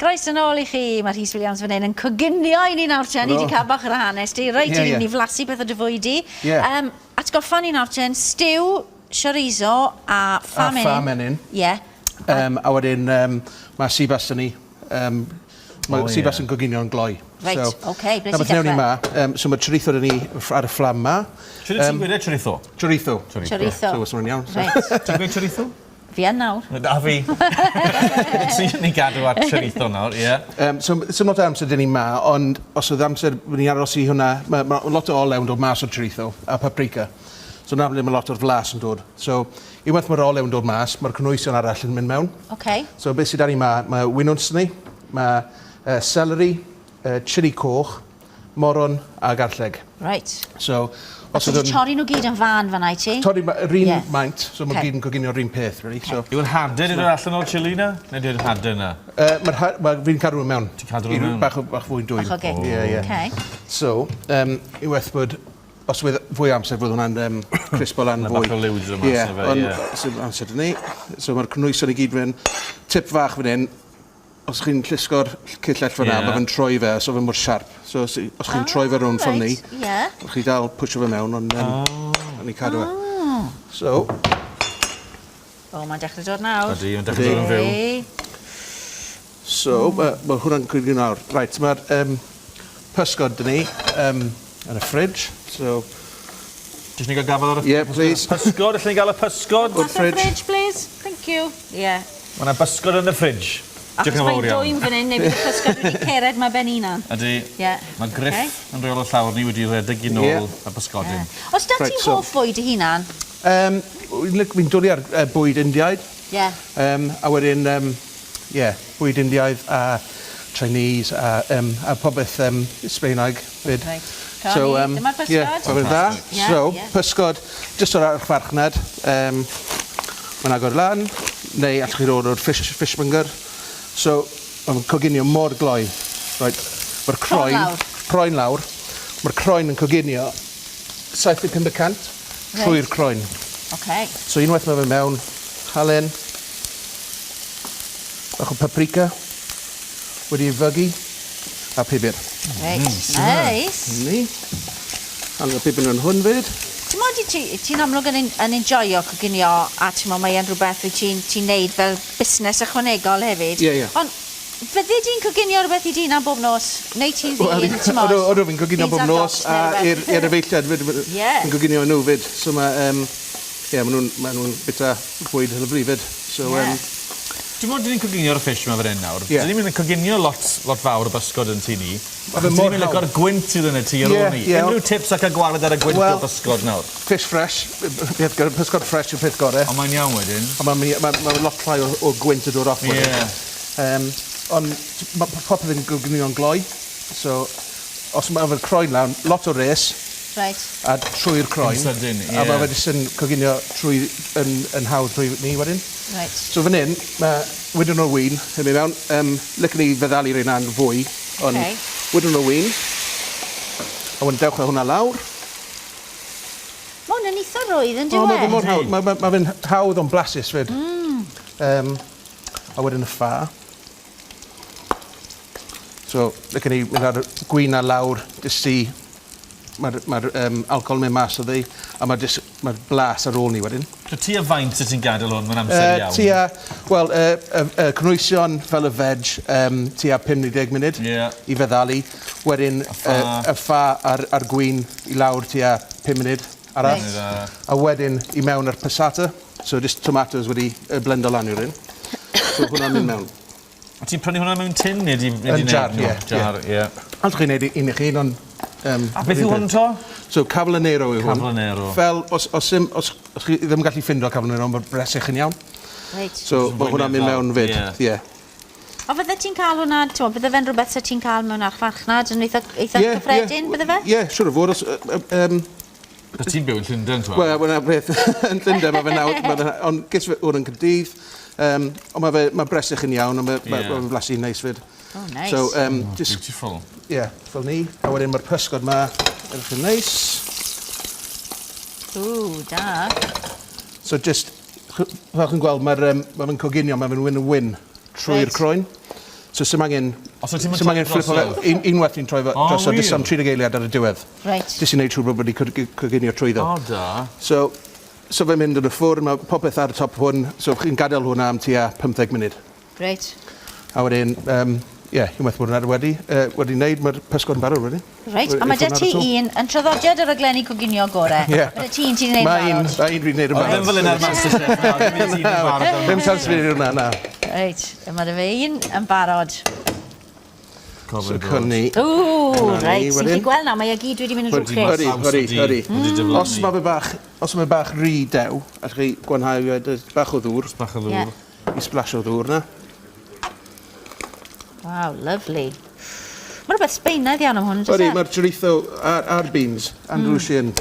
Croeso nôl i chi. Mae Rhys Williams fan hyn yn coginio i ni nawr te. Ni wedi cael bach o'r hanes di. Reit, yeah, yeah. ni flasu beth o dy fwyd di. Yeah. Atgoffa ni nawr te, stew, chorizo a ffa menyn. A ffa menyn. Ie. Yeah. A wedyn mae seabass yn ni. Mae oh, seabass yeah. yn coginio'n gloi. Reit, so, oce, okay, ble ti'n dechrau? Ma, so mae chorizo dyn ni ar y fflam ma. Ti'n gweud e chorizo? Chorizo. Chorizo. So, os iawn. Reit. Ti'n gweud chorizo? Fi yn nawr. A fi. Ti'n ni gadw at chorizo nawr, ie. Yeah. So, so lot o amser dyn ni ma, ond os oedd amser, ni'n aros i hwnna, mae ma lot o olew yn dod mas o'r chorizo a paprika. So na ble mae lot o'r flas yn dod. So, unwaith mae'r olew yn dod mas, mae'r cynhwysion arall yn mynd mewn. Okay. So beth sydd 'da ni 'ma, mae winwns ni, mae celery, chili coch, moron a garlleg. Reit. So, os ydyn... Torri nhw gyd yn fan fan'na i ti? Torri, yr un yeah. maint, so okay. mae gyd yn coginio'r un peth, really. Okay. So, Yw'r hadau wedi dod allan o'r chili na? Neu di'r hadau na? Mae'r ha ma, fi'n cadw nhw mewn. Ti'n cadw nhw mewn? Bach, bach fwy dwym. Bach o gic. Ie, ie. Okay. So, unwaith bod os fydd fwy o amser, fydd hwnna'n crispo lan fwy. Bach o liwds o mas yeah, fe, ie. Ond, amser dyn ni. So mae'r cynhwysion i gyd fan tip fach fan hyn, os chi'n llusgo'r cyllell fyna, yeah. mae fe'n troi fe, so fe'n mor siarp. So os, os chi'n troi fe rownd ffordd ni, yeah. chi dal pwysio fe mewn, ond oh. ni cadw e. Oh. So... O, oh, mae'n dechrau dod nawr. Ydy, mae'n dechrau dod yn fyw. So, mm. mae hwnna'n gwneud nawr. Right, mae'r pysgod dyn ni yn y fridge, so... Jyst ni gael gafel ar y... Yeah, please. Pysgod, allwn ni gael y pysgod? O'r fridge. fridge, please. Thank you. Yeah. Mae yna bysgod yn y fridge. Diolch yn fawr iawn. Achos mae'n dwym fan hyn, neu bydd y pysgod wedi cered ma ben hunan. Ydy. Yeah. Mae Griff okay. yn rheol y llawr ni wedi rhedeg i nôl yeah. y bysgodyn. Yeah. Os da right, ti hoff fwyd dy hunan? Fi'n dwlu ar bwyd Indiaidd. Yeah. A wedyn, yeah, bwyd Indiaidd a Chinese a popeth Sbaeneg fyd. Reit. So, dyma'r pysgod. Yeah, mae fe'n dda. Yeah, so, yeah. pysgod, jyst o'r archfarchnad. Mae'n agor lan, neu allwch chi ddod o'r fish, fishmonger. So, mae'n coginio mor gloi. Right. Mae'r croen, lawr. croen lawr. Mae'r croen yn coginio 75 y cant trwy'r croen. Okay. So unwaith mae fe mewn, halen, bach o paprika, wedi ei fygu, a pupur. Reit, nice. Ni. Halen a pupur yn hwn fyd. Ti'n modd, ti'n ti amlwg yn, yn enjoyo coginio a ti'n modd, mae e'n rhywbeth wyt ti'n ti neud fel busnes ychwanegol hefyd. Ie, ie. Ond fyddi di'n coginio rhywbeth i dy hunan bob nos? Neu ti'n ddyn, ti'n modd? Odw, odw, fi'n coginio bob nos a i'r i'r efeilliaid fyd. Ie. Fi'n coginio nhw fyd. So mae, um, ie, maen nhw'n ma nhw bita bwyd lyfli fyd. So, Ie. Ti'n gwybod, dyn ni'n coginio'r fish 'ma fan hyn nawr. Ie. Dyn ni'n mynd yn coginio lot, lot fawr o bysgod yn tŷ ni. Ma' fe mor Dyn ni'n lico'r gwynt sydd yn y tŷ ar ôl ni. Ie, ie. Unrhyw tips ac agwared ar y gwynt Wel- o bysgod nawr? Fish fresh, peth gore, pysgod fresh yw'r peth gore. Ond mae'n iawn wedyn. Ond mae'n ma' ma' lot llai o gwynt yn dod off wedyn. Ie. Ond ma' popeth yn goginio'n gloi, so os ma' fe'r croen lan, lot o res. Reit. A trwy'r croen. Yn sydyn, ie. A ma' fe jyst yn coginio trwy yn yn hawdd trwy ni wedyn. Reit. So fan 'yn ma' wydyn o win yn myn' mewn. Licen i feddalu reina'n fwy ond Oce. wydyn o win. A wedyn dewch â hwnna lawr. Ma' 'wn yn itha rwydd on'd yw e? O ma' fe mor hawdd. Ma' ma' ma' fe'n hawdd ond blasus 'fyd. A wedyn y ffa. So licen i mynd â'r gwin 'na lawr jyst i ma'r ma'r alcohol yn mynd mas o ddi a ma' jyst ma'r blas ar ôl 'ny wedyn. So tua faint wyt ti'n gadel hwn mewn amser iawn? Tua wel y y cynhwysion fel y veg tua 5 neu 10 munud. Ie. I feddalu. Wedyn Y ffa. Y ffa a'r a'r gwin i lawr tua 5 munud arall. Reit. A wedyn i mewn â'r passata. So jyst tomatos wedi blendo lan yw'r un. So hwnna'n mynd mewn. A ti'n prynu hwnna mewn tin neu di... Yn jar, ie. Jar, ie. Allwch chi wneud un i'ch hun, ond... A beth yw hwn 'to? So cavolo nero yw hwn. Cavolo nero. Fel, os, os, sim, os, os chi ddim yn gallu ffindo cavolo nero, mae'r bresych yn iawn. Reit. So mae hwnna'n mynd mewn fyd, ie. Yeah. O fydde ti'n cael hwnna, ti'n bydde fe'n rhywbeth sa ti'n cael mewn archfarchnad yn eitha, eitha yeah, cyffredin, yeah, bydde fe? Ie, yeah, siwr o fod. Os, Os ti'n byw yn Llundain, ti'n Wel, wel, 'na'r peth. Yn Llundain, mae fe nawr, ma' fe, ond ges fe hwn yn Caerdydd, ond mae fe, mae bresych yn iawn, ond mae, yeah. mae fe'n flasu neis fyd. Oh, nice. So, oh, just, beautiful. Ie, yeah, fel ni. A wedyn mae'r pysgod ma, edrych yn neis. Ooh, da. So just, fel chi'n gweld, mae'r ma fe'n coginio, mae fe'n wyn yn wyn trwy'r Reit. croen. So sy'm angen... O, so ti'm yn Sy'm angen troi fflipo fe. drosodd? Unwaith ti'n troi fe O, drosodd, jyst wir? am 30 eiliad ar y diwedd. Reit. Jyst i wneud siŵr bod wedi coginio trwyddo. O, da. So fe'n mynd yn y ffwrn, mae popeth ar y top hwn, so chi'n gadael hwnna am tua 15 munud. Reit. A wedyn, ie, unwaith bod hwnna wedi wneud, mae'r pysgod yn barod wedyn. Reit, a mae I'r 'da ffwrn ti ar y to. un yn traddodiad y raglenni coginio gore. Ie. Mae 'da ti un ti'n neud Mae un, barod. mae un dwi'n neud yn O, barod. ddim fel yna'r Masterchef, na, ddim un ti'n yn barod. Ddim chance fi wneud hwnna, na. Reit, a mae 'da fe un yn barod. So cynni. Ww, Dyna ni, reit, ti'n wedyn. gallu gweld nawr, mae e gyd wedi mynd yn Ydi, drwchus. ydi, ydi. Wedi diflannu. Os mae bach rhy dew, allwch chi gwanhau e, bach o ddŵr, Bach o ddŵr. Ie. I splash o ddŵr na. Waw, lovely. Mae rhywbeth Sbeinaidd iawn am hwn, Ydi, does e? mae'r chorizo a'r beans, Andalusian.